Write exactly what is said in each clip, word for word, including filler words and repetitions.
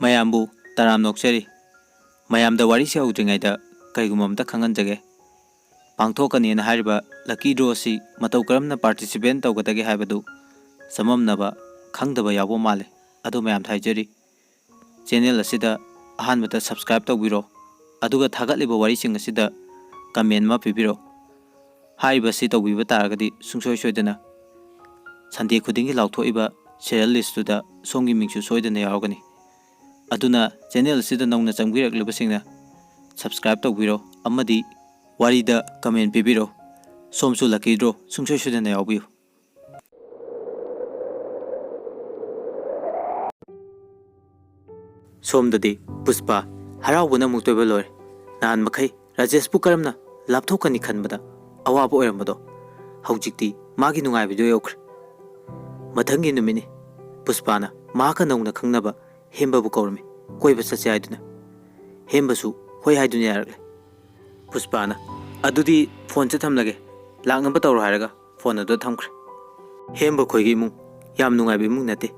ꯃꯌꯥꯝꯕꯨ ꯇꯔꯥꯝꯅ ꯑꯣꯛꯆꯔꯤ꯫ ꯃꯌꯥꯝꯗ ꯋꯥꯔꯤꯁꯤ ꯍꯧꯗ꯭ꯔꯤꯉꯩꯗ ꯀꯩꯒꯨꯝꯕ ꯑꯝꯇ ꯈꯪꯍꯟꯖꯒꯦ꯫ ꯄꯥꯡꯊꯣꯛꯀꯅꯤꯅ ꯍꯥꯏꯔꯤꯕ lucky draw ꯑꯁꯤ ꯃꯇꯧ ꯀꯔꯝꯅ participate ꯇꯧꯒꯗꯒꯦ ꯍꯥꯏꯕꯗꯨ ꯆꯃꯝꯅꯕ, ꯈꯪꯗꯕ ꯌꯥꯎꯕ ꯃꯥꯜꯂꯦ꯫ ꯑꯗꯨ ꯃꯌꯥꯝꯗ ꯍꯥꯏꯖꯔꯤ, channel ꯑꯁꯤꯗ ꯑꯍꯥꯟꯕꯗ subscribe ꯇꯧꯕꯤꯔꯣ, ꯑꯗꯨꯒ ꯊꯥꯒꯠꯂꯤꯕ ꯋꯥꯔꯤꯁꯤꯡ ꯑꯁꯤꯗ comment ꯑꯃ ꯄꯤꯕꯤꯔꯣ꯫ ꯍꯥꯏꯔꯤꯕ ꯑꯁꯤ ꯇꯧꯕꯤꯕ ꯇꯥꯔꯒꯗꯤ ꯁꯨꯡꯁꯣꯏ ꯁꯣꯏꯗꯅ Sunday ꯈꯨꯗꯤꯡꯒꯤ ꯂꯥꯎꯊꯣꯛꯏꯕ serial listꯇꯨꯗ ꯁꯣꯝꯒꯤ ꯃꯤꯡꯁꯨ ꯁꯣꯏꯗꯅ ꯌꯥꯎꯔꯒꯅꯤ꯫ ꯑꯗꯨꯅ channel ꯑꯁꯤꯗ ꯅꯧꯅ ꯆꯪꯕꯤꯔꯛꯂꯤꯕꯁꯤꯡꯅ subscribe ꯇꯧꯕꯤꯔꯣ ꯑꯃꯗꯤ ꯋꯥꯔꯤꯗ comment ꯄꯤꯕꯤꯔꯣ꯫ ꯁꯣꯝꯁꯨ lucky draw ꯁꯨꯡꯁꯣꯏ ꯁꯣꯏꯗꯅ ꯌꯥꯎꯕꯤꯌꯨ꯫ ꯁꯣꯝꯗꯗꯤ ꯄꯨꯁꯄꯥ ꯍꯔꯥꯎꯕꯅ ꯑꯃꯨꯛꯇꯣꯏꯕ ꯂꯣꯏꯔꯦ꯫ ꯅꯍꯥꯟ ꯃꯈꯩ ꯔꯥꯖꯦꯁꯄꯨ ꯀꯔꯝꯅ ꯂꯥꯞꯊꯣꯛꯀꯅꯤ ꯈꯟꯕꯗ ꯑꯋꯥꯕ ꯑꯣꯏꯔꯝꯕꯗꯣ ꯍꯧꯖꯤꯛꯇꯤ ꯃꯥꯒꯤ ꯅꯨꯡꯉꯥꯏꯕꯗꯨ ꯌꯧꯈ꯭ꯔꯦ꯫ ꯃꯊꯪꯒꯤ ꯅꯨꯃꯤꯠꯅꯤ꯫ ꯄꯨꯁꯄꯥꯅ ꯃꯍꯥꯛꯀ ꯅꯧꯅ ꯈꯪꯅꯕ ꯍꯦꯝꯕꯕꯨ ꯀꯧꯔꯝꯃꯤ, ꯀꯣꯏꯕ ꯆꯠꯁꯦ ꯍꯥꯏꯗꯨꯅ꯫ ꯍꯦꯝꯕꯁꯨ ꯍꯣꯏ ꯍꯥꯏꯗꯨꯅ ꯌꯥꯔꯛꯂꯦ꯫ ꯄꯨꯁꯄꯥꯅ, "ꯑꯗꯨꯗꯤ ꯐꯣꯟꯁꯦ ꯊꯝꯂꯒꯦ, ꯂꯥꯛꯅꯕ ꯇꯧꯔꯣ" ꯍꯥꯏꯔꯒ ꯐꯣꯟ ꯑꯗꯨ ꯊꯝꯈ꯭ꯔꯦ꯫ ꯍꯦꯝꯕ ꯈꯣꯏꯒꯤ ꯏꯃꯨꯡ ꯌꯥꯝ ꯅꯨꯡꯉꯥꯏꯕ ꯏꯃꯨꯡ ꯅꯠꯇꯦ꯫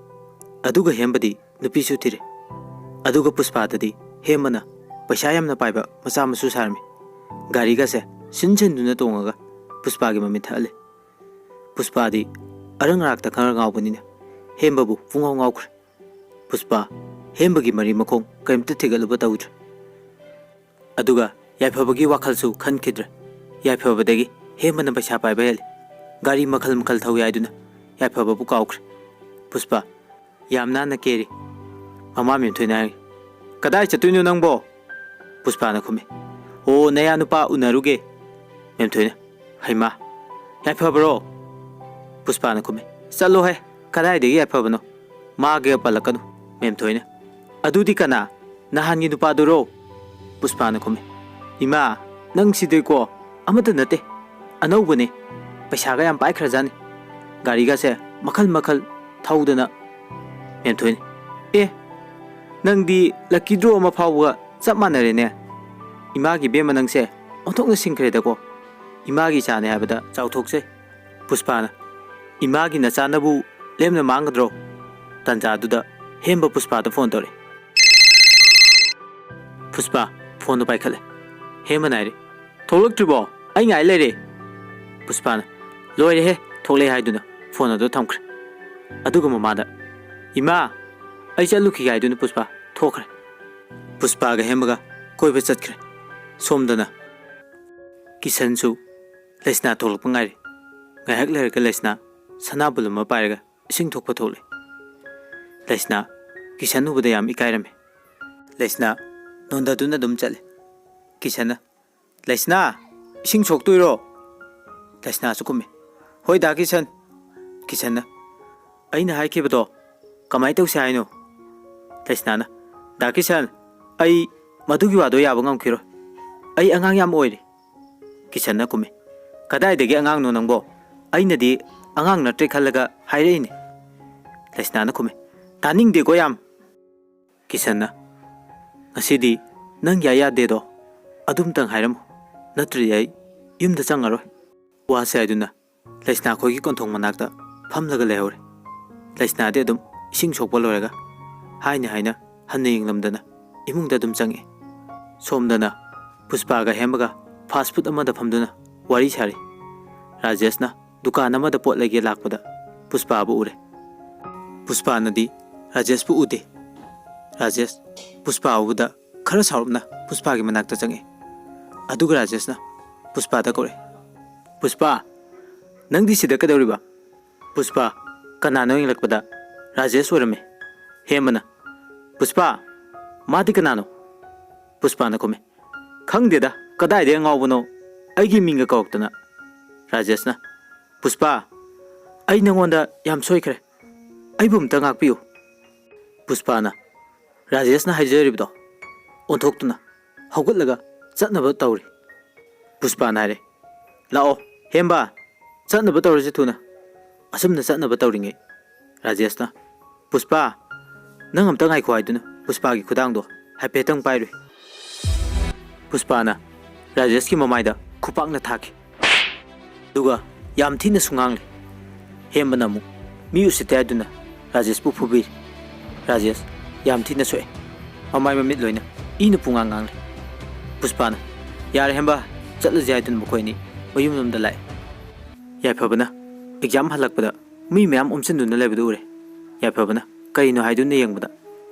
ꯑꯗꯨꯒ ꯍꯦꯝꯕꯗꯤ ꯅꯨꯄꯤꯁꯨ ꯊꯤꯔꯦ꯫ ꯑꯗꯨꯒ ꯄꯨꯁꯄꯥꯗꯗꯤ ꯍꯦꯝꯕꯅ ꯄꯩꯁꯥ ꯌꯥꯝꯅ ꯄꯥꯏꯕ ꯃꯆꯥ ꯃꯁꯨ ꯁꯥꯔꯝꯃꯤ꯫ ꯒꯥꯔꯤꯒꯁꯦ ꯁꯤꯟ ꯁꯤꯟꯗꯨꯅ ꯇꯣꯡꯉꯒ ꯄꯨꯁꯄꯥꯒꯤ ꯃꯃꯤꯠ ꯊꯛꯍꯜꯂꯦ꯫ ꯄꯨꯁꯄꯥꯗꯤ ꯑꯔꯪ ꯑꯔꯥꯛꯇ ꯈꯔ ꯉꯥꯎꯕꯅꯤꯅ ꯍꯦꯝꯕꯕꯨ ꯄꯨꯡꯉꯥꯎ ꯉꯥꯎꯈ꯭ꯔꯦ꯫ ꯄꯨꯁꯄꯥ ꯍꯦꯝꯕꯒꯤ ꯃꯔꯤ ꯃꯈꯣꯡ ꯀꯔꯤꯝꯇ ꯊꯤꯒꯠꯂꯨꯕ ꯇꯧꯗ꯭ꯔꯦ꯫ ꯑꯗꯨꯒ ꯌꯥꯏꯐꯕꯒꯤ ꯋꯥꯈꯜꯁꯨ ꯈꯟꯈꯤꯗ꯭ꯔꯦ꯫ ꯌꯥꯏꯐꯕꯗꯒꯤ ꯍꯦꯝꯕꯅ ꯄꯩꯁꯥ ꯄꯥꯏꯕ ꯍꯦꯜꯂꯤ꯫ ꯒꯥꯔꯤ ꯃꯈꯜ ꯃꯈꯜ ꯊꯧꯏ ꯍꯥꯏꯗꯨꯅ ꯌꯥꯏꯐꯕꯕꯨ ꯀꯥꯎꯈ꯭ꯔꯦ꯫ ꯄꯨꯁꯄꯥ ꯌꯥꯝ ꯅꯥꯟꯅ ꯀꯦꯔꯤ꯫ ꯃꯃꯥ ꯃꯦꯝꯊꯣꯏꯅ ꯍꯥꯏꯔꯤ, "ꯀꯗꯥꯏ ꯆꯠꯇꯣꯏꯅꯣ ꯅꯪꯕꯣ?" ꯄꯨꯁꯄꯥꯅ ꯈꯨꯝꯃꯤ, "ꯑꯣ, ꯅꯌꯥ ꯅꯨꯄꯥ ꯎꯅꯔꯨꯒꯦ꯫" ꯃꯦꯝꯊꯣꯏꯅ, "ꯍꯩꯃꯥ, ꯌꯥꯏꯐꯕꯔꯣ?" ꯄꯨꯁꯄꯥꯅ ꯈꯨꯝꯃꯤ, "ꯆꯠꯂꯣꯍꯦ, ꯀꯗꯥꯏꯗꯒꯤ ꯌꯥꯏꯐꯕꯅꯣ? ꯃꯥꯒ ꯄꯜꯂꯛꯀꯅꯨ꯫" ꯃꯦꯝꯊꯣꯏꯅ, "ꯑꯗꯨꯗꯤ ꯀꯅꯥ? ꯅꯍꯥꯟꯒꯤ ꯅꯨꯄꯥꯗꯨꯔꯣ?" ꯄꯨꯁꯄꯥꯅ ꯈꯨꯝꯃꯤ, "ꯏꯃꯥ, ꯅꯪ ꯁꯤꯗꯤꯀꯣ ꯑꯃꯠꯇ ꯅꯠꯇꯦ, ꯑꯅꯧꯕꯅꯦ꯫ ꯄꯩꯁꯥꯒ ꯌꯥꯝ ꯄꯥꯏꯈ꯭ꯔꯖꯥꯠꯅꯤ꯫ ꯒꯥꯔꯤꯒꯁꯦ ꯃꯈꯜ ꯃꯈꯜ ꯊꯧꯗꯅ꯫" ꯃꯦꯝꯊꯣꯏꯅ, "ꯑꯦ, ꯅꯪꯗꯤ lucky draw ꯑꯃ ꯐꯥꯎꯕꯒ ꯆꯞ ꯃꯥꯟꯅꯔꯦꯅꯦ꯫ ꯏꯃꯥꯒꯤ ꯏꯕꯦꯝꯃ ꯅꯪꯁꯦ ꯑꯣꯟꯊꯣꯛꯅ ꯁꯤꯡꯈ꯭ꯔꯦꯗꯀꯣ꯫ ꯏꯃꯥꯒꯤ ꯏꯆꯥꯅꯦ ꯍꯥꯏꯕꯗ ꯆꯥꯎꯊꯣꯛꯆꯩ꯫" ꯄꯨꯁꯄꯥꯅ, "ꯏꯃꯥꯒꯤ ꯅꯆꯥꯅꯕꯨ ꯂꯦꯝꯅ ꯃꯥꯡꯒꯗ꯭ꯔꯣ?" ꯇꯥꯟꯖꯥꯗꯨꯗ ꯍꯦꯝꯕ ꯄꯨꯁꯄꯥꯗ ꯐꯣꯟ ꯇꯧꯔꯛꯏ꯫ ꯄꯨꯁꯄꯥ ꯐꯣꯟꯗꯣ ꯄꯥꯏꯈꯠꯂꯦ꯫ ꯍꯦꯃꯅ ꯍꯥꯏꯔꯦ, "ꯊꯣꯛꯂꯛꯇ꯭ꯔꯤꯕꯣ? ꯑꯩ ꯉꯥꯏ ꯂꯩꯔꯦ꯫" ꯄꯨꯁꯄꯥꯅ, "ꯂꯣꯏꯔꯦꯍꯦ, ꯊꯣꯛꯂꯛꯑꯦ" ꯍꯥꯏꯗꯨꯅ ꯐꯣꯟ ꯑꯗꯨ ꯊꯝꯈ꯭ꯔꯦ꯫ ꯑꯗꯨꯒ ꯃꯃꯥꯗ, "ꯏꯃꯥ, ꯑꯩ ꯆꯠꯂꯨꯈꯤꯒꯦ" ꯍꯥꯏꯗꯨꯅ ꯄꯨꯁꯄꯥ ꯊꯣꯛꯈ꯭ꯔꯦ꯫ ꯄꯨꯁꯄꯥꯒ ꯍꯦꯃꯒ ꯀꯣꯏꯕ ꯆꯠꯈ꯭ꯔꯦ꯫ ꯁꯣꯝꯗꯅ ꯀꯤꯁꯟꯁꯨ ꯂꯩꯁꯅꯥ ꯊꯣꯛꯂꯛꯄ ꯉꯥꯏꯔꯤ꯫ ꯉꯥꯏꯍꯥꯛ ꯂꯩꯔꯒ ꯂꯩꯁꯅꯥ ꯁꯅꯥꯕꯨꯜ ꯑꯃ ꯄꯥꯏꯔꯒ ꯏꯁꯤꯡ ꯊꯣꯛꯄ ꯊꯣꯛꯂꯛꯏ꯫ ꯂꯩꯁꯅꯥ ꯀꯤꯁꯟ ꯎꯕꯗ ꯌꯥꯝ ꯏꯀꯥꯏꯔꯝꯃꯤ꯫ ꯂꯩꯁꯅꯥ ꯅꯣꯟꯊꯗꯨꯅ ꯑꯗꯨꯝ ꯆꯠꯂꯤ꯫ ꯀꯤꯁꯟꯅ, "ꯂꯩꯁꯅꯥ, ꯏꯁꯤꯡ ꯁꯣꯛꯇꯣꯏꯔꯣ?" ꯂꯩꯁꯅꯥꯁꯨ ꯀꯨꯝꯃꯤ꯫ "ꯍꯣꯏ ꯗꯥ ꯀꯤꯁꯟ꯫" ꯀꯤꯁꯟꯅ, "ꯑꯩꯅ ꯍꯥꯏꯈꯤꯕꯗꯣ ꯀꯃꯥꯏ ꯇꯧꯁꯦ ꯍꯥꯏꯅꯣ?" ꯂꯩꯁꯅꯥꯅ, "ꯗꯥ ꯀꯤꯁꯟ, ꯑꯩ ꯃꯗꯨꯒꯤ ꯋꯥꯗꯣ ꯌꯥꯕ ꯉꯝꯈꯤꯔꯣꯏ꯫ ꯑꯩ ꯑꯉꯥꯡ ꯌꯥꯝ ꯑꯣꯏꯔꯤ꯫" ꯀꯤꯁꯟꯅ ꯀꯨꯝꯃꯤ꯫ "ꯀꯗꯥꯏꯗꯒꯤ ꯑꯉꯥꯡꯅꯣ ꯅꯪꯕꯣ? ꯑꯩꯅꯗꯤ ꯑꯉꯥꯡ ꯅꯠꯇ꯭ꯔꯦ ꯈꯜꯂꯒ ꯍꯥꯏꯔꯛꯏꯅꯦ꯫" ꯂꯩꯁꯅꯥꯅ ꯈꯨꯝꯃꯤ꯫ "ꯇꯥꯅꯤꯡꯗꯦꯀꯣ ꯌꯥꯝ꯫" ꯀꯤꯁꯟꯅ, "ꯉꯁꯤꯗꯤ ꯅꯪ ꯌꯥꯏ ꯌꯥꯗꯦꯗꯣ ꯑꯗꯨꯝꯇꯪ ꯍꯥꯏꯔꯝꯃꯨ, ꯅꯠꯇ꯭ꯔꯗꯤ ꯑꯩ ꯌꯨꯝꯗ ꯆꯪꯉꯔꯣꯏ꯫" ꯋꯥꯁꯦ ꯍꯥꯏꯗꯨꯅ ꯂꯩꯁꯅꯥ ꯈꯣꯏꯒꯤ ꯀꯣꯟꯊꯣꯡ ꯃꯅꯥꯛꯇ ꯐꯝꯂꯒ ꯂꯩꯍꯧꯔꯦ꯫ ꯂꯩꯁꯅꯥꯗꯤ ꯑꯗꯨꯝ ꯏꯁꯤꯡ ꯁꯣꯛꯄ ꯂꯣꯏꯔꯒ ꯍꯥꯏꯅ ꯍꯥꯏꯅ ꯍꯟꯅ ꯌꯦꯡꯂꯝꯗꯅ ꯏꯃꯨꯡꯗ ꯑꯗꯨꯝ ꯆꯪꯉꯛꯑꯦ꯫ ꯁꯣꯝꯗꯅ ꯄꯨꯁꯄꯥꯒ ꯍꯦꯝꯕꯒ ꯐꯥꯁ ꯐꯨꯗ ꯑꯃꯗ ꯐꯝꯗꯨꯅ ꯋꯥꯔꯤ ꯁꯥꯔꯤ꯫ ꯔꯥꯖꯦꯁꯅ ꯗꯨꯀꯥꯟ ꯑꯃꯗ ꯄꯣꯠ ꯂꯩꯒꯦ ꯂꯥꯛꯄꯗ ꯄꯨꯁꯄꯥꯕꯨ ꯎꯔꯦ꯫ ꯄꯨꯁꯄꯥꯅꯗꯤ ꯔꯥꯖꯦꯁꯄꯨ ꯎꯗꯦ꯫ ꯔꯥꯖꯦꯁ ꯄꯨꯁꯄꯥ ꯎꯕꯗ ꯈꯔ ꯁꯥꯎꯔꯞꯅ ꯄꯨꯁꯄꯥꯒꯤ ꯃꯅꯥꯛꯇ ꯆꯪꯉꯛꯑꯦ꯫ ꯑꯗꯨꯒ ꯔꯥꯖꯦꯁꯅ ꯄꯨꯁꯄꯥꯗ ꯀꯧꯔꯛꯑꯦ, "ꯄꯨꯁꯄꯥ, ꯅꯪꯗꯤ ꯁꯤꯗ ꯀꯩꯗꯧꯔꯤꯕ?" ꯄꯨꯁꯄꯥ ꯀꯅꯥꯅꯣ ꯌꯦꯡꯂꯛꯄꯗ ꯔꯥꯖꯦꯁ ꯑꯣꯏꯔꯝꯃꯦ꯫ ꯍꯦꯝꯕꯅ, "ꯄꯨꯁꯄꯥ, ꯃꯥꯗꯤ ꯀꯅꯥꯅꯣ?" ꯄꯨꯁꯄꯥꯅ ꯈꯨꯝꯃꯦ, "ꯈꯪꯗꯦꯗ, ꯀꯗꯥꯏꯗꯩ ꯑꯉꯥꯎꯕꯅꯣ ꯑꯩꯒꯤ ꯃꯤꯡꯒ ꯀꯧꯔꯛꯇꯅ꯫" ꯔꯥꯖꯦꯁꯅ, "ꯄꯨꯁꯄꯥ, ꯑꯩ ꯅꯉꯣꯟꯗ ꯌꯥꯝ ꯁꯣꯏꯈ꯭ꯔꯦ꯫ ꯑꯩꯕꯨ ꯑꯝꯇ ꯉꯥꯛꯄꯤꯌꯨ꯫" ꯄꯨꯁꯄꯥꯅ ꯔꯥꯖꯦꯁꯅ ꯍꯥꯏꯖꯔꯤꯕꯗꯣ ꯑꯣꯟꯊꯣꯛꯇꯨꯅ ꯍꯧꯒꯠꯂꯒ ꯆꯠꯅꯕ ꯇꯧꯔꯤ꯫ ꯄꯨꯁꯄꯥꯅ ꯍꯥꯏꯔꯦ, "ꯂꯥꯛꯑꯣ ꯍꯦꯝꯕ, ꯆꯠꯅꯕ ꯇꯧꯔꯁꯤ ꯊꯨꯅ꯫" ꯑꯁꯨꯝꯅ ꯆꯠꯅꯕ ꯇꯧꯔꯤꯉꯩ ꯔꯥꯖꯦꯁꯅ, "ꯄꯨꯁꯄꯥ, ꯅꯪ ꯑꯝꯇ ꯉꯥꯏꯈꯣ" ꯍꯥꯏꯗꯨꯅ ꯄꯨꯁꯄꯥꯒꯤ ꯈꯨꯗꯥꯡꯗꯣ ꯍꯥꯏꯐꯦꯠꯇꯪ ꯄꯥꯏꯔꯨꯏ꯫ ꯄꯨꯁꯄꯥꯅ ꯔꯥꯖꯦꯁꯀꯤ ꯃꯃꯥꯏꯗ ꯈꯨꯄꯥꯛꯅ ꯊꯥꯈꯤ꯫ ꯑꯗꯨꯒ ꯌꯥꯝ ꯊꯤꯅꯁꯨ ꯉꯥꯡꯂꯦ꯫ ꯍꯦꯝꯕꯅ ꯑꯃꯨꯛ ꯃꯤ ꯎꯁꯤꯠꯇꯦ ꯍꯥꯏꯗꯨꯅ ꯔꯥꯖꯦꯁꯄꯨ ꯐꯨꯕꯤꯔꯤ꯫ ꯔꯥꯖꯦꯁ ꯌꯥꯝ ꯊꯤꯅ ꯁꯣꯛꯑꯦ꯫ ꯃꯃꯥꯏ ꯃꯃꯤꯠ ꯂꯣꯏꯅ ꯏꯅ ꯄꯨꯡꯉꯥꯡ ꯉꯥꯡꯂꯦ꯫ ꯄꯨꯁꯄꯥꯅ, "ꯌꯥꯔꯦ ꯍꯦꯝꯕ, ꯆꯠꯂꯁꯦ" ꯍꯥꯏꯗꯨꯅ ꯃꯈꯣꯏ ꯑꯅꯤ ꯃꯌꯨꯝꯂꯣꯝꯗ ꯂꯥꯛꯑꯦ꯫ ꯌꯥꯏꯐꯕꯅ ꯑꯦꯛꯖꯥꯝ ꯍꯜꯂꯛꯄꯗ ꯃꯤ ꯃꯌꯥꯝ ꯑꯣꯝꯁꯤꯟꯗꯨꯅ ꯂꯩꯕꯗꯨ ꯎꯔꯦ꯫ ꯌꯥꯏꯐꯕꯅ ꯀꯔꯤꯅꯣ ꯍꯥꯏꯗꯨꯅ ꯌꯦꯡꯕꯗ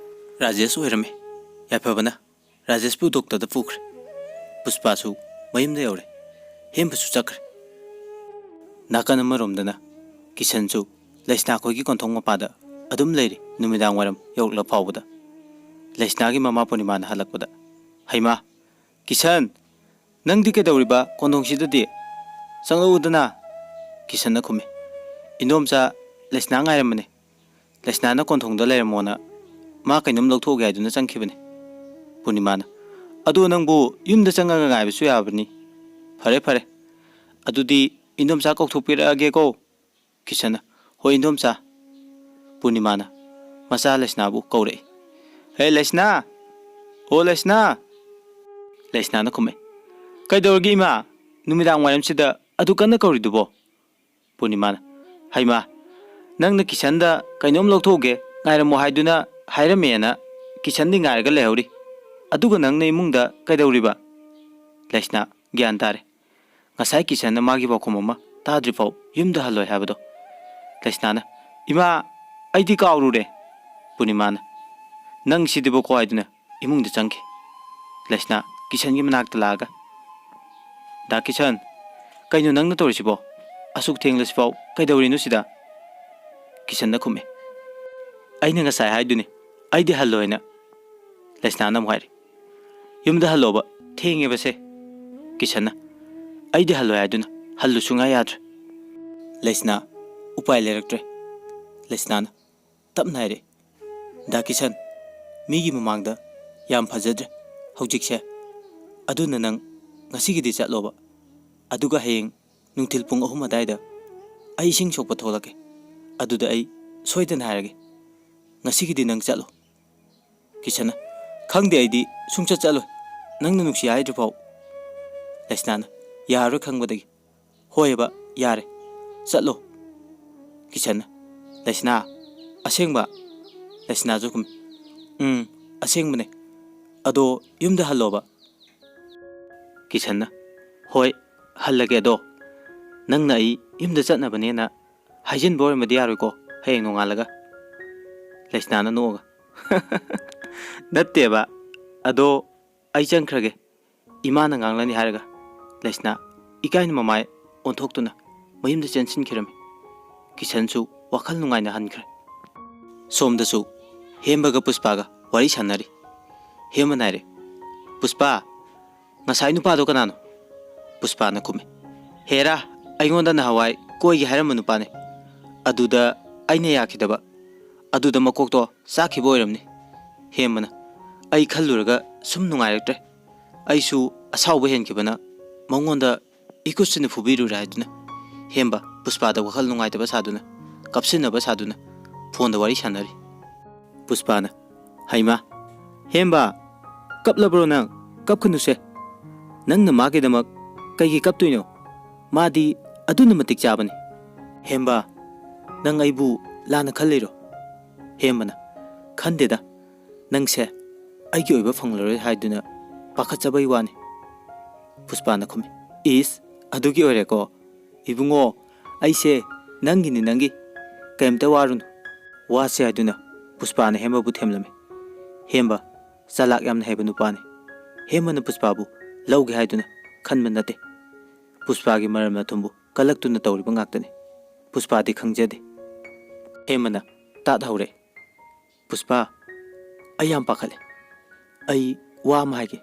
ꯔꯥꯖꯦꯁ ꯑꯣꯏꯔꯝꯃꯦ꯫ ꯌꯥꯏꯐꯕꯅ ꯔꯥꯖꯦꯁꯄꯨ ꯗꯣꯛꯇꯔꯗ ꯄꯨꯈ꯭ꯔꯦ꯫ ꯄꯨꯁꯄꯥꯁꯨ ꯃꯌꯨꯝꯗ ꯌꯧꯔꯦ꯫ ꯍꯦꯝꯕꯁꯨ ꯆꯠꯈ꯭ꯔꯦ꯫ ꯅꯥꯀꯟ ꯑꯃꯔꯣꯝꯗꯅ ꯀꯤꯁꯟꯁꯨ ꯂꯩꯁꯅꯥ ꯈꯣꯏꯒꯤ ꯀꯣꯟꯊꯣꯡ ꯃꯄꯥꯗ ꯑꯗꯨꯝ ꯂꯩꯔꯤ꯫ ꯅꯨꯃꯤꯗꯥꯡ ꯋꯥꯏꯔꯝ ꯌꯧꯔꯛꯂ ꯐꯥꯎꯕꯗ ꯂꯩꯁꯅꯥꯒꯤ ꯃꯃꯥ ꯄꯨꯔꯅꯤꯃꯥꯅ ꯍꯜꯂꯛꯄꯗ, "ꯍꯩꯃꯥ, ꯀꯤꯁꯟ, ꯅꯪꯗꯤ ꯀꯩꯗꯧꯔꯤꯕ ꯀꯣꯟꯊꯣꯡꯁꯤꯗꯗꯤ? ꯆꯪꯂꯛꯎꯗꯅ꯫" ꯀꯤꯁꯟꯅ ꯈꯨꯝꯃꯤ, "ꯏꯟꯗꯣꯝꯆꯥ ꯂꯩꯁꯅꯥ ꯉꯥꯏꯔꯝꯕꯅꯦ꯫ ꯂꯩꯁꯅꯥꯅ ꯀꯣꯟꯊꯣꯡꯗ ꯂꯩꯔꯝꯃꯣꯅ ꯃꯥ ꯀꯩꯅꯣꯝ ꯂꯧꯊꯣꯛꯎꯒꯦ ꯍꯥꯏꯗꯨꯅ ꯆꯪꯈꯤꯕꯅꯦ꯫" ꯄꯨꯔꯅꯤꯃꯥꯅ, "ꯑꯗꯣ ꯅꯪꯕꯨ ꯌꯨꯝꯗ ꯆꯪꯉꯒ ꯉꯥꯏꯕꯁꯨ ꯌꯥꯕꯅꯤ꯫ ꯐꯔꯦ, ꯐꯔꯦ꯫ ꯑꯗꯨꯗꯤ ꯏꯟꯗꯣꯝꯆꯥ ꯀꯧꯊꯣꯛꯄꯤꯔꯛꯑꯒꯦꯀꯣ꯫" ꯀꯤꯁꯟꯅ, "ꯍꯣꯏ, ꯏꯟꯗꯣꯝꯆꯥ꯫" ꯄꯨꯔꯅꯤꯃꯥꯅ ꯃꯆꯥ ꯂꯩꯁꯅꯥꯕꯨ ꯀꯧꯔꯛꯏ, "ꯍꯦ, ꯂꯩꯁꯅꯥ! ꯑꯣ, ꯂꯩꯁꯅꯥ!" ꯂꯩꯁꯅꯥꯅ ꯈꯨꯝꯃꯦ, "ꯀꯩꯗꯧꯔꯒꯦ, ꯏꯃꯥ? ꯅꯨꯃꯤꯗꯥꯡ ꯋꯥꯏꯔꯝꯁꯤꯗ ꯑꯗꯨ ꯀꯟꯅ ꯀꯧꯔꯤꯗꯨꯕꯣ?" ꯄꯨꯔꯅꯤꯃꯥꯅ, "ꯍꯩꯃꯥ, ꯅꯪꯅ ꯀꯤꯁꯟꯗ ꯀꯩꯅꯣꯝ ꯂꯧꯊꯣꯛꯎꯒꯦ, ꯉꯥꯏꯔꯝꯃꯣ ꯍꯥꯏꯗꯨꯅ ꯍꯥꯏꯔꯝꯃꯦꯅ ꯀꯤꯁꯟꯗꯤ ꯉꯥꯏꯔꯒ ꯂꯩꯍꯧꯔꯤ꯫ ꯑꯗꯨꯒ ꯅꯪꯅ ꯏꯃꯨꯡꯗ ꯀꯩꯗꯧꯔꯤꯕ?" ꯂꯩꯁꯅꯥ ꯒ꯭ꯌꯥꯟ ꯇꯥꯔꯦ꯫ ꯉꯁꯥꯏ ꯀꯤꯁꯟꯅ ꯃꯥꯒꯤ ꯄꯥꯎꯈꯨꯝ ꯑꯃ ꯇꯥꯗ꯭ꯔꯤꯐꯥꯎ ꯌꯨꯝꯗ ꯍꯜꯂꯣꯏ ꯍꯥꯏꯕꯗꯣ꯫ ꯂꯩꯁꯅꯥꯅ, "ꯏꯃꯥ, ꯑꯩꯗꯤ ꯀꯥꯎꯔꯨꯔꯦ꯫" ꯄꯨꯔꯅꯤꯃꯥꯅ, "ꯅꯪ ꯁꯤꯗꯤꯕꯀꯣ" ꯍꯥꯏꯗꯨꯅ ꯏꯃꯨꯡꯗ ꯆꯪꯈꯤ꯫ ꯂꯩꯁꯅꯥ ꯀꯤꯁꯟꯒꯤ ꯃꯅꯥꯛꯇ ꯂꯥꯛꯑꯒ, "ꯗꯥ ꯀꯤꯁꯟ, ꯀꯩꯅꯣ ꯅꯪꯅ ꯇꯧꯔꯤꯁꯤꯕꯣ? ꯑꯁꯨꯛ ꯊꯦꯡꯂꯁꯤꯐꯥꯎ ꯀꯩꯗꯧꯔꯤꯅꯣ ꯁꯤꯗ?" ꯀꯤꯁꯟꯅ ꯈꯨꯝꯃꯦ, "ꯑꯩꯅ ꯉꯁꯥꯏ ꯍꯥꯏꯗꯨꯅꯤ, ꯑꯩꯗꯤ ꯍꯜꯂꯣꯏꯅ꯫" ꯂꯩꯁꯅꯥꯅ ꯑꯃꯨꯛ ꯍꯥꯏꯔꯤ, "ꯌꯨꯝꯗ ꯍꯜꯂꯣꯕ, ꯊꯦꯡꯉꯦꯕꯁꯦ꯫" ꯀꯤꯁꯟꯅ, "ꯑꯩꯗꯤ ꯍꯜꯂꯣꯏ ꯍꯥꯏꯗꯨꯅ ꯍꯜꯂꯨ ꯁꯨꯡꯌꯥ ꯌꯥꯗ꯭ꯔꯦ꯫" ꯂꯩꯁꯅꯥ ꯎꯄꯥꯏ ꯂꯩꯔꯛꯇ꯭ꯔꯦ꯫ ꯂꯩꯁꯅꯥꯅ ꯇꯞꯅ ꯍꯥꯏꯔꯛꯏ, "ꯗꯥ ꯀꯤꯁꯟ, ꯃꯤꯒꯤ ꯃꯃꯥꯡꯗ ꯌꯥꯝ ꯐꯖꯗ꯭ꯔꯦ ꯍꯧꯖꯤꯛꯁꯦ꯫ ꯑꯗꯨꯅ ꯅꯪ ꯉꯁꯤꯒꯤꯗꯤ ꯆꯠꯂꯣꯕ꯫ ꯑꯗꯨꯒ ꯍꯌꯦꯡ ꯅꯨꯡꯊꯤꯜ ꯄꯨꯡ ꯑꯍꯨꯝ ꯑꯗꯥꯏꯗ ꯑꯩ ꯏꯁꯤꯡ ꯁꯣꯛꯄ ꯊꯣꯛꯂꯛꯀꯦ꯫ ꯑꯗꯨꯗ ꯑꯩ ꯁꯣꯏꯗꯅ ꯍꯥꯏꯔꯒꯦ꯫ ꯉꯁꯤꯒꯤꯗꯤ ꯅꯪ ꯆꯠꯂꯣ꯫" ꯀꯤꯁꯟꯅ, "ꯈꯪꯗꯦ, ꯑꯩꯗꯤ ꯁꯨꯡꯆꯠ ꯆꯠꯂꯣꯏ, ꯅꯪꯅ ꯅꯨꯡꯁꯤ ꯍꯥꯏꯗ꯭ꯔꯤꯐꯥꯎ꯫" ꯂꯩꯁꯅꯥꯅ ꯌꯥꯔꯔꯣꯏ ꯈꯪꯕꯗꯒꯤ, "ꯍꯣꯏꯕ, ꯌꯥꯔꯦ, ꯆꯠꯂꯣ꯫" ꯀꯤꯁꯟꯅ, "ꯂꯩꯁꯅꯥ, ꯑꯁꯦꯡꯕ?" ꯂꯩꯁꯅꯥꯁꯨ ꯈꯨꯝꯃꯤ, "ꯎꯝ, ꯑꯁꯦꯡꯕꯅꯦ꯫ ꯑꯗꯣ ꯌꯨꯝꯗ ꯍꯜꯂꯣꯕ꯫ ꯀꯤꯁꯟꯅ, "ꯍꯣꯏ, ꯍꯜꯂꯒꯦ꯫ ꯑꯗꯣ ꯅꯪꯅ ꯑꯩ ꯌꯨꯝꯗ ꯆꯠꯅꯕꯅꯦꯅ ꯍꯥꯏꯖꯤꯟꯕ ꯑꯣꯏꯔꯝꯃꯗꯤ ꯌꯥꯔꯣꯏꯀꯣ, ꯍꯌꯦꯡ ꯅꯣꯡꯉꯥꯜꯂꯒ?" ꯂꯩꯁꯅꯥꯅ ꯅꯣꯛꯑꯒ, "ꯅꯠꯇꯦꯕ, ꯑꯗꯣ ꯑꯩ ꯆꯪꯈ꯭ꯔꯒꯦ, ꯏꯃꯥꯅ ꯉꯥꯡꯂꯅꯤ" ꯍꯥꯏꯔꯒ ꯂꯩꯁꯅꯥ ꯏꯀꯥꯏꯅ ꯃꯃꯥꯏ ꯑꯣꯟꯊꯣꯛꯇꯨꯅ ꯃꯌꯨꯝꯗ ꯆꯦꯟꯁꯤꯟꯈꯤꯔꯝꯃꯤ꯫ ꯀꯤꯁꯟꯁꯨ ꯋꯥꯈꯜ ꯅꯨꯡꯉꯥꯏꯅ ꯍꯟꯈ꯭ꯔꯦ꯫ ꯁꯣꯝꯗꯁꯨ ꯍꯦꯝꯕꯒ ꯄꯨꯁꯄꯥꯒ ꯋꯥꯔꯤ ꯁꯥꯟꯅꯔꯤ꯫ ꯍꯦꯝꯕꯅ ꯍꯥꯏꯔꯦ, "ꯄꯨꯁꯄꯥ, ꯉꯁꯥꯏ ꯅꯨꯄꯥꯗꯣ ꯀꯅꯥꯅꯣ?" ꯄꯨꯁꯄꯥꯅ ꯈꯨꯝꯃꯤ, "ꯍꯦꯔꯥ, ꯑꯩꯉꯣꯟꯗ ꯅꯍꯥꯟꯋꯥꯏ ꯀꯣꯏꯒꯦ ꯍꯥꯏꯔꯝꯕ ꯅꯨꯄꯥꯅꯦ꯫ ꯑꯗꯨꯗ ꯑꯩꯅ ꯌꯥꯈꯤꯗꯕ, ꯑꯗꯨꯗ ꯃꯀꯣꯛꯇꯣ ꯆꯥꯛꯈꯤꯕ ꯑꯣꯏꯔꯝꯅꯤ꯫" ꯍꯦꯝꯕꯅ, "ꯑꯩ ꯈꯜꯂꯨꯔꯒ ꯁꯨꯝ ꯅꯨꯡꯉꯥꯏꯔꯛꯇ꯭ꯔꯦ꯫ ꯑꯩꯁꯨ ꯑꯁꯥꯎꯕ ꯍꯦꯟꯈꯤꯕꯅ ꯃꯉꯣꯟꯗ ꯏꯈꯨꯠꯁꯤꯅ ꯐꯨꯕꯤꯔꯨꯔꯦ" ꯍꯥꯏꯗꯨꯅ ꯍꯦꯝꯕ ꯄꯨꯁꯄꯥꯗ ꯋꯥꯈꯜ ꯅꯨꯡꯉꯥꯏꯇꯕ ꯁꯥꯗꯨꯅ, ꯀꯞꯁꯤꯟꯅꯕ ꯁꯥꯗꯨꯅ ꯐꯣꯟꯗ ꯋꯥꯔꯤ ꯁꯥꯟꯅꯔꯤ꯫ ꯄꯨꯁꯄꯥꯅ, "ꯍꯩꯃꯥ, ꯍꯦꯝꯕ, ꯀꯞꯂꯕ꯭ꯔꯣ ꯅꯪ? ꯀꯞꯀꯅꯨꯁꯦ꯫ ꯅꯪꯅ ꯃꯥꯒꯤꯗꯃꯛ ꯀꯩꯒꯤ ꯀꯞꯇꯣꯏꯅꯣ? ꯃꯥꯗꯤ ꯑꯗꯨꯅ ꯃꯇꯤꯛ ꯆꯥꯕꯅꯤ꯫" "ꯍꯦꯝꯕ, ꯅꯪ ꯑꯩꯕꯨ ꯂꯥꯟꯅ ꯈꯜꯂꯤꯔꯣ?" ꯍꯦꯝꯕꯅ, "ꯈꯟꯗꯦꯗ, ꯅꯪꯁꯦ ꯑꯩꯒꯤ ꯑꯣꯏꯕ ꯐꯪꯂꯔꯣꯏ ꯍꯥꯏꯗꯨꯅ ꯄꯥꯈꯠꯆꯕꯩ ꯋꯥꯅꯤ꯫" ꯄꯨꯁꯄꯥꯅ ꯈꯨꯝꯃꯤ, "ꯏꯁ, ꯑꯗꯨꯒꯤ ꯑꯣꯏꯔꯦꯀꯣ? ꯏꯕꯨꯡꯉꯣ, ꯑꯩꯁꯦ ꯅꯪꯒꯤꯅꯤ, ꯅꯪꯒꯤ꯫ ꯀꯩꯝꯇ ꯋꯥꯔꯨꯅꯨ꯫" "ꯋꯥꯁꯦ" ꯍꯥꯏꯗꯨꯅ ꯄꯨꯁꯄꯥꯅ ꯍꯦꯝꯕꯕꯨ ꯊꯦꯝꯂꯝꯃꯤ꯫ "ꯍꯦꯝꯕ, ꯆꯂꯥꯛ ꯌꯥꯝꯅ ꯍꯩꯕ ꯅꯨꯄꯥꯅꯤ꯫ ꯍꯦꯝꯕꯅ ꯄꯨꯁꯄꯥꯕꯨ ꯂꯧꯒꯦ ꯍꯥꯏꯗꯨꯅ ꯈꯟꯕ ꯅꯠꯇꯦ꯫ ꯄꯨꯁꯄꯥꯒꯤ ꯃꯔꯝꯅ ꯑꯊꯨꯝꯕꯨ ꯀꯜꯂꯛꯇꯨꯅ ꯇꯧꯔꯤꯕ ꯉꯥꯛꯇꯅꯤ꯫ ꯄꯨꯁꯄꯥꯗꯤ ꯈꯪꯖꯗꯦ꯫" ꯍꯦꯝꯕꯅ ꯇꯥꯠ ꯍꯧꯔꯦ꯫ "ꯄꯨꯁꯄꯥ, ꯑꯩ ꯌꯥꯝ ꯄꯥꯈꯠꯂꯦ꯫ ꯑꯩ ꯋꯥ ꯑꯃ ꯍꯥꯏꯒꯦ꯫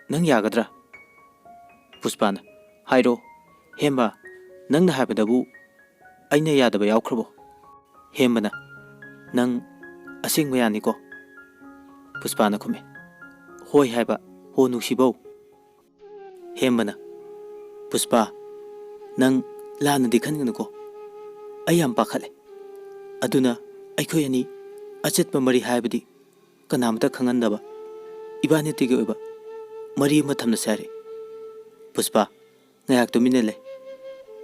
ꯅꯪ ꯌꯥꯒꯗ꯭ꯔꯥ?" ꯄꯨꯁꯄꯥꯅ, "ꯍꯥꯏꯔꯣ꯫ ꯍꯦꯝꯕ, ꯅꯪꯅ ꯍꯥꯏꯕꯗꯕꯨ ꯑꯩꯅ ꯌꯥꯗꯕ ꯌꯥꯎꯈ꯭ꯔꯕꯣ?" ꯍꯦꯝꯕꯅ, "ꯅꯪ ꯑꯁꯦꯡꯕ ꯌꯥꯅꯤꯀꯣ?" ꯄꯨꯁꯄꯥꯅ ꯈꯨꯝꯃꯤ꯫ "ꯍꯣꯏ ꯍꯥꯏꯕ ꯍꯣ ꯅꯨꯡꯁꯤꯕꯧ꯫" ꯍꯦꯝꯕꯅ, "ꯄꯨꯁꯄꯥ, ꯅꯪ ꯂꯥꯟꯅꯗꯤ ꯈꯟꯒꯅꯨꯀꯣ꯫ ꯑꯩ ꯌꯥꯝ ꯄꯥꯈꯠꯂꯦ꯫ ꯑꯗꯨꯅ ꯑꯩꯈꯣꯏ ꯑꯅꯤ ꯑꯆꯦꯠꯄ ꯃꯔꯤ ꯍꯥꯏꯕꯗꯤ ꯀꯅꯥꯝꯇ ꯈꯪꯍꯟꯗꯕ ꯏꯕꯥꯅꯤꯇꯒꯤ ꯑꯣꯏꯕ ꯃꯔꯤ ꯑꯃ ꯊꯝꯂꯁꯦ ꯍꯥꯏꯔꯦ꯫" ꯄꯨꯁꯄꯥ ꯉꯥꯏꯍꯥꯛ ꯇꯨꯃꯤꯟꯅ ꯂꯩ꯫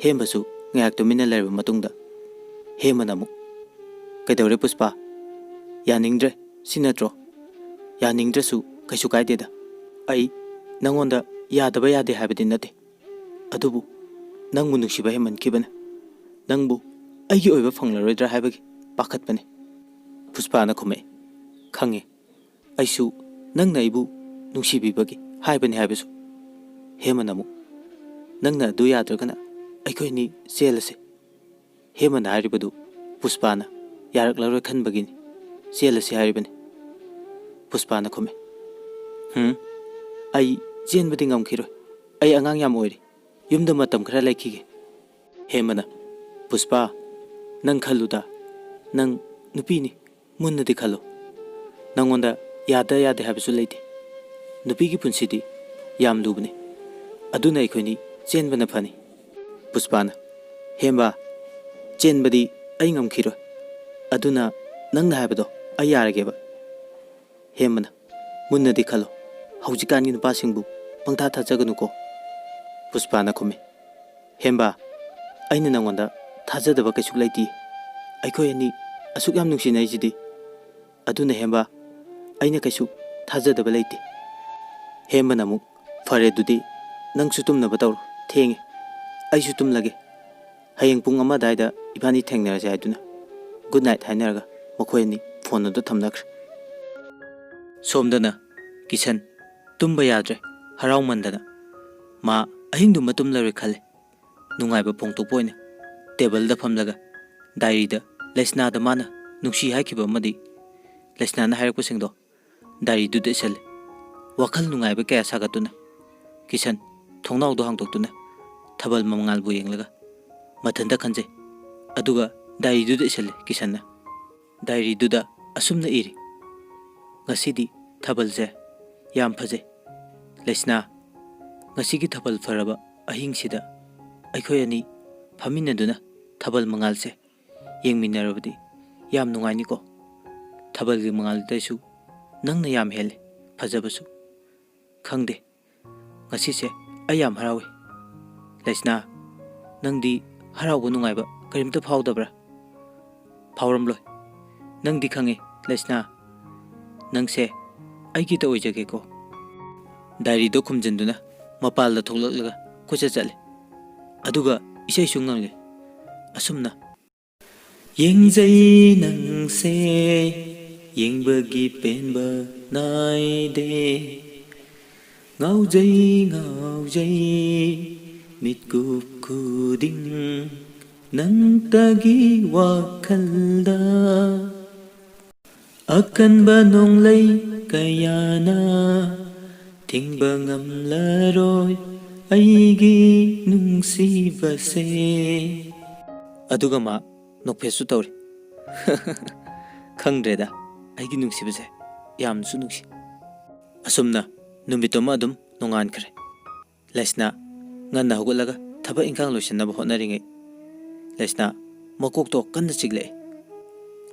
ꯍꯦꯝꯕꯁꯨ ꯉꯥꯏꯍꯥꯛ ꯇꯨꯃꯤꯟꯅ ꯂꯩꯔꯕ ꯃꯇꯨꯡꯗ ꯍꯦꯝꯕꯅ ꯑꯃꯨꯛ, "ꯀꯩꯗꯧꯔꯦ ꯄꯨꯁꯄꯥ? ꯌꯥꯅꯤꯡꯗ꯭ꯔꯦ, ꯁꯤ ꯅꯠꯇ꯭ꯔꯣ? ꯌꯥꯅꯤꯡꯗ꯭ꯔꯁꯨ "ꯀꯩꯁꯨ ꯀꯥꯏꯗꯦꯗ꯫ ꯑꯩ ꯅꯪꯉꯣꯟꯗ ꯌꯥꯗꯕ ꯌꯥꯗꯦ ꯍꯥꯏꯕꯗꯤ ꯅꯠꯇꯦ꯫ ꯑꯗꯨꯕꯨ ꯅꯪꯕꯨ ꯅꯨꯡꯁꯤꯕ ꯍꯦꯟꯃꯟꯈꯤꯕꯅ ꯅꯪꯕꯨ ꯑꯩꯒꯤ ꯑꯣꯏꯕ ꯐꯪꯂꯔꯣꯏꯗ꯭ꯔꯥ ꯍꯥꯏꯕꯒꯤ ꯄꯥꯈꯠꯄꯅꯤ꯫" ꯄꯨꯁꯄꯥꯅ ꯈꯨꯝꯃꯛꯏ, "ꯈꯪꯉꯦ꯫ ꯑꯩꯁꯨ ꯅꯪꯅ ꯑꯩꯕꯨ ꯅꯨꯡꯁꯤꯕꯤꯕꯒꯤ ꯍꯥꯏꯕꯅꯤ" ꯍꯥꯏꯕꯁꯨ꯫ ꯍꯦꯃꯅ ꯑꯃꯨꯛ, "ꯅꯪꯅ ꯑꯗꯨ ꯌꯥꯗ꯭ꯔꯒꯅ ꯑꯩꯈꯣꯏ ꯑꯅꯤ ꯆꯦꯜꯂꯁꯦ꯫" ꯍꯦꯃꯅ ꯍꯥꯏꯔꯤꯕꯗꯨ ꯄꯨꯁꯄꯥꯅ ꯌꯥꯔꯛꯂꯔꯣꯏ ꯈꯟꯕꯒꯤꯅꯤ꯫ "ꯆꯦꯜꯂꯁꯤ" ꯍꯥꯏꯔꯤꯕꯅꯤ꯫ ꯄꯨꯁꯄꯥꯅ ꯈꯨꯝꯃꯤ, "ꯍꯨꯝ, ꯑꯩ ꯆꯦꯟꯕꯗꯤ ꯉꯝꯈꯤꯔꯣꯏ꯫ ꯑꯩ ꯑꯉꯥꯡ ꯌꯥꯝ ꯑꯣꯏꯔꯤ꯫ ꯌꯨꯝꯗ ꯃꯇꯝ ꯈꯔ ꯂꯩꯈꯤꯒꯦ꯫" ꯍꯦꯃꯅ, "ꯄꯨꯁꯄꯥ, ꯅꯪ ꯈꯜꯂꯨꯗ꯫ ꯅꯪ ꯅꯨꯄꯤꯅꯤ, ꯃꯨꯟꯅꯗꯤ ꯈꯜꯂꯨ꯫ ꯅꯪꯉꯣꯟꯗ ꯌꯥꯗ ꯌꯥꯗꯦ ꯍꯥꯏꯕꯁꯨ ꯂꯩꯇꯦ꯫ ꯅꯨꯄꯤꯒꯤ ꯄꯨꯟꯁꯤꯗꯤ ꯌꯥꯝ ꯂꯨꯕꯅꯤ꯫ ꯑꯗꯨꯅ ꯑꯩꯈꯣꯏꯅꯤ ꯆꯦꯟꯕꯅ ꯐꯅꯤ꯫" ꯄꯨꯁꯄꯥꯅ, "ꯍꯦꯝꯕ, ꯆꯦꯟꯕꯗꯤ ꯑꯩ ꯉꯝꯈꯤꯔꯣꯏ꯫ ꯑꯗꯨꯅ ꯅꯪꯅ ꯍꯥꯏꯕꯗꯣ ꯑꯩ ꯌꯥꯔꯒꯦꯕ꯫" ꯍꯦꯝꯕꯅ, "ꯃꯨꯟꯅꯗꯤ ꯈꯜꯂꯣ꯫ ꯍꯧꯖꯤꯛꯀꯥꯟꯒꯤ ꯅꯨꯄꯥꯁꯤꯡꯕꯨ ꯄꯪꯊꯥ ꯊꯥꯖꯒꯅꯨꯀꯣ꯫" ꯄꯨꯁꯄꯥꯅ ꯈꯨꯝꯃꯤ, "ꯍꯦꯝꯕ, ꯑꯩꯅ ꯅꯪꯉꯣꯟꯗ ꯊꯥꯖꯗꯕ ꯀꯩꯁꯨ ꯂꯩꯇꯦ꯫ ꯑꯩꯈꯣꯏ ꯑꯅꯤ ꯑꯁꯨꯛ ꯌꯥꯝ ꯅꯨꯡꯁꯤꯅꯔꯤꯁꯤꯗꯤ꯫ ꯑꯗꯨꯅ ꯍꯦꯝꯕ, ꯑꯩꯅ ꯀꯩꯁꯨ ꯊꯥꯖꯗꯕ ꯂꯩꯇꯦ꯫" ꯍꯦꯝꯕꯅ ꯑꯃꯨꯛ, "ꯐꯔꯦ ꯑꯗꯨꯗꯤ, ꯅꯪꯁꯨ ꯇꯨꯝꯅꯕ ꯇꯧꯔꯣ꯫ ꯊꯦꯡꯉꯦ꯫ ꯑꯩꯁꯨ ꯇꯨꯝꯂꯒꯦ꯫ ꯍꯌꯦꯡ ꯄꯨꯡ ꯑꯃ ꯑꯗꯨꯋꯥꯏꯗ ꯏꯕꯥꯅꯤ ꯊꯦꯡꯅꯔꯁꯦ" ꯍꯥꯏꯗꯨꯅ good night ꯍꯥꯏꯅꯔꯒ ꯃꯈꯣꯏ ꯑꯅꯤ ꯐꯣꯟ ꯑꯗꯨ ꯊꯝꯅꯈ꯭ꯔꯦ꯫ ꯁꯣꯝꯗꯅ ꯀꯤꯁꯟ ꯇꯨꯝꯕ ꯌꯥꯗ꯭ꯔꯦ, ꯍꯔꯥꯎꯃꯟꯗꯅ꯫ ꯃꯥ ꯑꯍꯤꯡꯗꯨꯃ ꯇꯨꯝꯂꯔꯣꯏ ꯈꯜꯂꯦ꯫ ꯅꯨꯡꯉꯥꯏꯕ ꯐꯣꯡꯗꯣꯛꯄ ꯑꯣꯏꯅ ꯇꯦꯕꯜꯗ ꯐꯝꯂꯒ ꯗꯥꯏꯔꯤꯗ ꯂꯩꯁꯅꯥꯗ ꯃꯥꯅ ꯅꯨꯡꯁꯤ ꯍꯥꯏꯈꯤꯕ ꯑꯃꯗꯤ ꯂꯩꯁꯅꯥꯅ ꯍꯥꯏꯔꯛꯄꯁꯤꯡꯗꯣ ꯗꯥꯏꯔꯤꯗꯨꯗ ꯏꯁꯜꯂꯤ꯫ ꯋꯥꯈꯜ ꯅꯨꯡꯉꯥꯏꯕ ꯀꯌꯥ ꯁꯥꯒꯠꯇꯨꯅ ꯀꯤꯁꯟ ꯊꯣꯡꯅꯥꯎꯗꯣ ꯍꯥꯡꯗꯣꯛꯇꯨꯅ ꯊꯥꯕꯜ ꯃꯉꯥꯜꯕꯨ ꯌꯦꯡꯂꯒ ꯃꯊꯟꯇ ꯈꯟꯖꯩ꯫ ꯑꯗꯨꯒ ꯗꯥꯏꯔꯤꯗꯨꯗ ꯏꯁꯜꯂꯤ ꯀꯤꯁꯟꯅ꯫ ꯗꯥꯏꯔꯤꯗꯨꯗ ꯑꯁꯨꯝꯅ ꯏꯔꯤ, "ꯉꯁꯤꯗꯤ ꯊꯥꯕꯜꯁꯦ ꯌꯥꯝ ꯐꯖꯩ꯫ ꯂꯩꯁꯅꯥ, ꯉꯁꯤꯒꯤ ꯊꯥꯕꯜ ꯐꯔꯕ ꯑꯍꯤꯡꯁꯤꯗ ꯑꯩꯈꯣꯏ ꯑꯅꯤ ꯐꯝꯃꯤꯟꯅꯗꯨꯅ ꯊꯥꯕꯜ ꯃꯉꯥꯜꯁꯦ ꯌꯦꯡꯃꯤꯟꯅꯔꯕꯗꯤ ꯌꯥꯝ ꯅꯨꯡꯉꯥꯏꯅꯤꯀꯣ꯫ ꯊꯥꯕꯜꯒꯤ ꯃꯉꯥꯜꯗꯩꯁꯨ ꯅꯪꯅ ꯌꯥꯝ ꯍꯦꯜꯂꯦ ꯐꯖꯕꯁꯨ꯫ ꯈꯪꯗꯦ, ꯉꯁꯤꯁꯦ ꯑꯩ ꯌꯥꯝ ꯍꯔꯥꯎꯏ꯫ ꯂꯩꯁꯅꯥ, ꯅꯪꯗꯤ ꯍꯔꯥꯎꯕ ꯅꯨꯡꯉꯥꯏꯕ ꯀꯔꯤꯝꯇ ꯐꯥꯎꯗꯕ꯭ꯔꯥ? ꯐꯥꯎꯔꯝꯂꯣꯏ꯫ ꯅꯪꯗꯤ ꯈꯪꯉꯦ, ꯂꯩꯁꯅꯥ, ꯅꯪꯁꯦ ꯑꯩꯒꯤꯇ ꯑꯣꯏꯖꯒꯦꯀꯣ꯫ ꯗꯥꯏꯔꯤꯗꯣ ꯈꯨꯝꯖꯤꯟꯗꯨꯅ ꯃꯄꯥꯜꯗ ꯊꯣꯛꯂꯛꯂꯒ ꯀꯣꯏꯆꯠ ꯆꯠꯂꯦ꯫ ꯑꯗꯨꯒ ꯏꯁꯩꯁꯨ ꯉꯪꯂꯦ꯫ ꯑꯁꯨꯝꯅ ꯌꯦꯡꯖꯩ ꯅꯪꯁꯦ, ꯌꯦꯡꯕꯒꯤ ꯄꯦꯟꯕ ꯅꯥꯏꯗꯦ꯫ ꯉꯥꯎꯖꯩ, ꯉꯥꯎꯖꯩ, ꯃꯤꯠꯀꯨꯞ ꯈꯨꯗꯤꯡ ꯅꯪꯇꯒꯤ ꯋꯥꯈꯜꯗ꯫ ꯑꯀꯟꯕ ꯅꯣꯡꯂꯩ ꯀꯌꯥꯅ ꯊꯤꯡꯕ ꯉꯝꯂꯔꯣꯏ ꯑꯩꯒꯤ ꯅꯨꯡꯁꯤꯕꯁꯦ꯫ ꯑꯗꯨꯒ ꯃꯥ ꯅꯣꯛꯐꯦꯠꯁꯨ ꯇꯧꯔꯤ꯫ ꯈꯪꯗ꯭ꯔꯦꯗ, ꯑꯩꯒꯤ ꯅꯨꯡꯁꯤꯕꯁꯦ ꯌꯥꯝꯅꯁꯨ ꯅꯨꯡꯁꯤ꯫ ꯑꯁꯨꯝꯅ ꯅꯨꯃꯤꯠꯇꯨꯃ ꯑꯗꯨꯝ ꯅꯣꯡꯉꯥꯟꯈ꯭ꯔꯦ꯫ ꯂꯩꯁꯅꯥ ꯉꯟꯅ ꯍꯧꯒꯠꯂꯒ ꯊꯕꯛ ꯏꯟꯈꯥꯡ ꯂꯣꯏꯁꯤꯟꯅꯕ ꯍꯣꯠꯅꯔꯤꯉꯩ, ꯂꯩꯁꯅꯥ ꯃꯀꯣꯛꯇꯣ ꯀꯟꯅ ꯆꯤꯛꯂꯛꯑꯦ꯫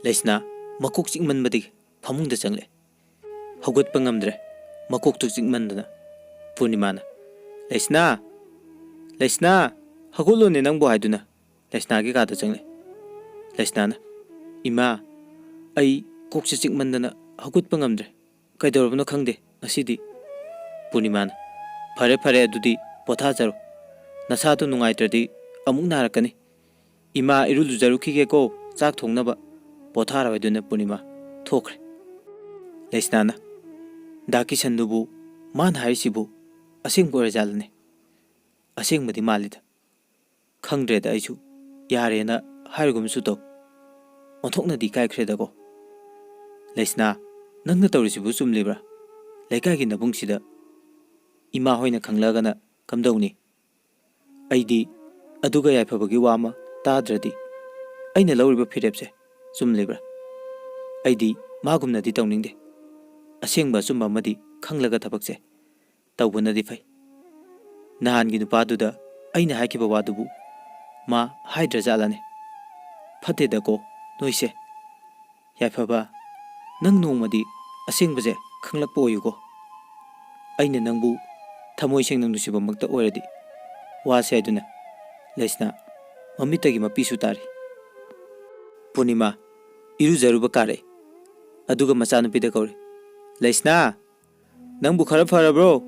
ꯂꯩꯁꯅꯥ ꯃꯀꯣꯛ ꯆꯤꯛꯃꯟꯕꯗꯒꯤ ꯐꯃꯨꯡꯗ ꯆꯪꯂꯛꯑꯦ꯫ ꯍꯧꯒꯠꯄ ꯉꯝꯗ꯭ꯔꯦ, ꯃꯀꯣꯛꯇꯨ ꯆꯤꯛꯃꯟꯗꯅ꯫ ꯄꯨꯔꯅꯤꯃꯥꯅ, "ꯂꯩꯁꯅꯥ! ꯂꯩꯁꯅꯥ! ꯍꯧꯒꯠꯂꯣꯅꯦ ꯅꯪꯕꯨ!" ꯍꯥꯏꯗꯨꯅ ꯂꯩꯁꯅꯥꯒꯤ ꯀꯥꯗ ꯆꯪꯂꯛꯑꯦ꯫ ꯂꯩꯁꯅꯥꯅ, "ꯏꯃꯥ, ꯑꯩ ꯀꯣꯛꯁꯦ ꯆꯤꯛꯃꯟꯗꯅ ꯍꯧꯒꯠꯄ ꯉꯝꯗ꯭ꯔꯦ꯫ ꯀꯩꯗꯧꯔꯕꯅꯣ ꯈꯪꯗꯦ ꯉꯁꯤꯗꯤ꯫" ꯄꯨꯔꯅꯤꯃꯥꯅ, "ꯐꯔꯦ, ꯐꯔꯦ, ꯑꯗꯨꯗꯤ ꯄꯣꯊꯥꯖꯔꯣ꯫ ꯅꯁꯥꯗꯣ ꯅꯨꯡꯉꯥꯏꯇ꯭ꯔꯗꯤ ꯑꯃꯨꯛ ꯅꯥꯔꯛꯀꯅꯤ꯫ ꯏꯃꯥ ꯏꯔꯨ ꯂꯨꯖꯔꯨꯈꯤꯒꯦꯀꯣ, ꯆꯥꯛ ꯊꯣꯡꯅꯕ꯫ ꯄꯣꯊꯥꯔꯣ" ꯍꯥꯏꯗꯨꯅ ꯄꯨꯔꯅꯤꯃꯥ ꯊꯣꯛꯈ꯭ꯔꯦ꯫ ꯂꯩꯁꯅꯥꯅ, "ꯗꯥ ꯀꯤꯁꯟꯗꯨꯕꯨ ꯃꯥꯅ ꯍꯥꯏꯔꯤꯁꯤꯕꯨ ꯑꯁꯦꯡꯕ ꯑꯣꯏꯔꯖꯥꯠꯂꯅꯦ? ꯑꯁꯦꯡꯕꯗꯤ ꯃꯥꯜꯂꯤꯗ꯫ ꯈꯪꯗ꯭ꯔꯦꯗ ꯑꯩꯁꯨ, ꯌꯥꯔꯦꯅ ꯍꯥꯏꯔꯒꯨꯝꯁꯨ ꯇꯧ꯫ ꯑꯣꯟꯊꯣꯛꯅꯗꯤ ꯏꯀꯥꯏꯈ꯭ꯔꯦꯗꯀꯣ꯫ ꯂꯩꯁꯅꯥ, ꯅꯪꯅ ꯇꯧꯔꯤꯁꯤꯕꯨ ꯆꯨꯝꯂꯤꯕ꯭ꯔꯥ? ꯂꯩꯀꯥꯏꯒꯤ ꯅꯕꯨꯡꯁꯤꯗ ꯏꯃꯥ ꯍꯣꯏꯅ ꯈꯪꯂꯛꯑꯒꯅ ꯀꯝꯗꯧꯅꯤ? ꯑꯩꯗꯤ ꯑꯗꯨꯒ ꯌꯥꯏꯐꯕꯒꯤ ꯋꯥ ꯑꯃ ꯇꯥꯗ꯭ꯔꯗꯤ ꯑꯩꯅ ꯂꯧꯔꯤꯕ ꯐꯤꯔꯦꯞꯁꯦ ꯆꯨꯝꯂꯤꯕ꯭ꯔꯥ? ꯑꯩꯗꯤ ꯃꯥꯒꯨꯝꯅꯗꯤ ꯇꯧꯅꯤꯡꯗꯦ꯫ ꯑꯁꯦꯡꯕ ꯑꯆꯨꯝꯕ ꯑꯃꯗꯤ ꯈꯪꯂꯒ ꯊꯕꯛꯁꯦ ꯇꯧꯕꯅꯗꯤ ꯐꯩ꯫ ꯅꯍꯥꯟꯒꯤ ꯅꯨꯄꯥꯗꯨꯗ ꯑꯩꯅ ꯍꯥꯏꯈꯤꯕ ꯋꯥꯗꯨꯕꯨ ꯃꯥ ꯍꯥꯏꯗ꯭ꯔꯖꯥꯠꯂꯅꯦ? ꯐꯠꯇꯦꯗꯀꯣ ꯅꯣꯏꯁꯦ꯫ ꯌꯥꯏꯐꯕ, ꯅꯪ ꯅꯣꯡꯃꯗꯤ ꯑꯁꯦꯡꯕꯁꯦ ꯈꯪꯂꯛꯄ ꯑꯣꯏꯌꯨꯀꯣ꯫ ꯑꯩꯅ ꯅꯪꯕꯨ ꯊꯃꯣꯏ ꯁꯦꯡꯅ ꯅꯨꯡꯁꯤꯕꯃꯛꯇ ꯑꯣꯏꯔꯗꯤ ꯋꯥꯁꯦ" ꯍꯥꯏꯗꯨꯅ ꯂꯩꯁꯅꯥ ꯃꯃꯤꯠꯇꯒꯤ ꯃꯄꯤꯁꯨ ꯇꯥꯔꯤ꯫ ꯄꯨꯔꯅꯤꯃꯥ ꯏꯔꯨꯖꯔꯨꯕ ꯀꯥꯔꯛꯏ꯫ ꯑꯗꯨꯒ ꯃꯆꯥꯅꯨꯄꯤꯗ ꯀꯧꯔꯦ, "ꯂꯩꯁꯅꯥ, ꯅꯪꯕꯨ ꯈꯔ ꯐꯔꯕ꯭ꯔꯣ?"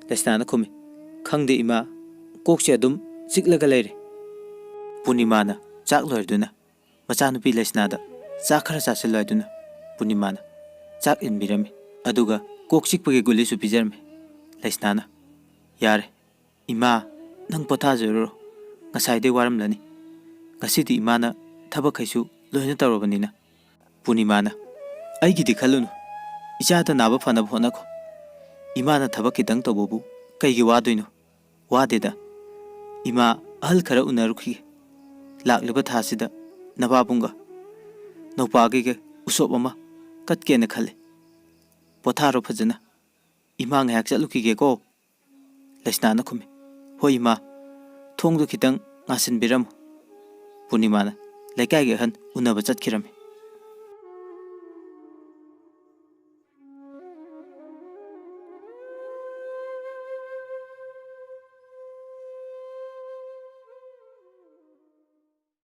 ꯂꯩꯁꯅꯥꯅ ꯈꯨꯝꯃꯤ, "ꯈꯪꯗꯦ ꯏꯃꯥ, ꯀꯣꯛꯁꯦ ꯑꯗꯨꯝ ꯆꯤꯛꯂꯒ ꯂꯩꯔꯦ"꯫ ꯄꯨꯔꯅꯤꯃꯥꯅ ꯆꯥꯛ ꯂꯣꯏꯔꯗꯨꯅ ꯃꯆꯥꯅꯨꯄꯤ ꯂꯩꯁꯅꯥꯗ ꯆꯥꯛ ꯈꯔ ꯆꯥꯁꯤꯜꯂꯣ ꯍꯥꯏꯗꯨꯅ ꯄꯨꯔꯅꯤꯃꯥꯅ ꯆꯥꯛ ꯏꯟꯕꯤꯔꯝꯃꯤ꯫ ꯑꯗꯨꯒ ꯀꯣꯛ ꯆꯤꯛꯄꯒꯤ ꯒꯨꯂꯤꯁꯨ ꯄꯤꯖꯔꯝꯃꯤ꯫ ꯂꯩꯁꯅꯥꯅ, "ꯌꯥꯔꯦ, ꯏꯃꯥ, ꯅꯪ ꯄꯣꯊꯥꯖꯔꯨꯔꯣ꯫ ꯉꯁꯥꯏꯗꯩ ꯋꯥꯔꯝꯂꯅꯤ꯫ ꯉꯁꯤꯗꯤ ꯏꯃꯥꯅ ꯊꯕꯛꯈꯩꯁꯨ ꯂꯣꯏꯅ ꯇꯧꯔꯕꯅꯤꯅ"꯫ ꯄꯨꯔꯅꯤꯃꯥꯅ, "ꯑꯩꯒꯤꯗꯤ ꯈꯜꯂꯨꯅꯨ꯫ ꯏꯆꯥꯗ ꯅꯥꯕ ꯐꯅꯕ ꯍꯣꯠꯅꯈꯣ꯫ ꯏꯃꯥꯅ ꯊꯕꯛ ꯈꯤꯇꯪ ꯇꯧꯕꯕꯨ ꯀꯩꯒꯤ ꯋꯥꯗꯣꯏꯅꯣ? ꯋꯥꯗꯦꯗ꯫ ꯏꯃꯥ, ꯑꯍꯜ ꯈꯔ ꯎꯅꯔꯨꯈꯤꯒꯦ꯫ ꯂꯥꯛꯂꯤꯕ ꯊꯥꯁꯤꯗ ꯅꯄꯥꯕꯨꯡꯒ ꯅꯧꯄꯥꯒꯤꯒ ꯎꯁꯣꯞ ꯑꯃ ꯀꯠꯀꯦꯅ ꯈꯜꯂꯤ꯫ ꯄꯣꯊꯥꯔꯣ ꯐꯖꯅ꯫ ꯏꯃꯥ ꯉꯥꯏꯍꯥꯛ ꯆꯠꯂꯨꯈꯤꯒꯦꯀꯣ"꯫ ꯂꯩꯁꯅꯥꯅ ꯈꯨꯝꯃꯤ, "ꯍꯣꯏ ꯏꯃꯥ, ꯊꯣꯡꯗꯨ ꯈꯤꯇꯪ ꯉꯥꯁꯤꯟꯕꯤꯔꯝꯃꯨ"꯫ ꯄꯨꯔꯅꯤꯃꯥꯅ ꯂꯩꯀꯥꯏꯒꯤ ꯑꯍꯟ ꯎꯅꯕ ꯆꯠꯈꯤꯔꯝꯃꯤ꯫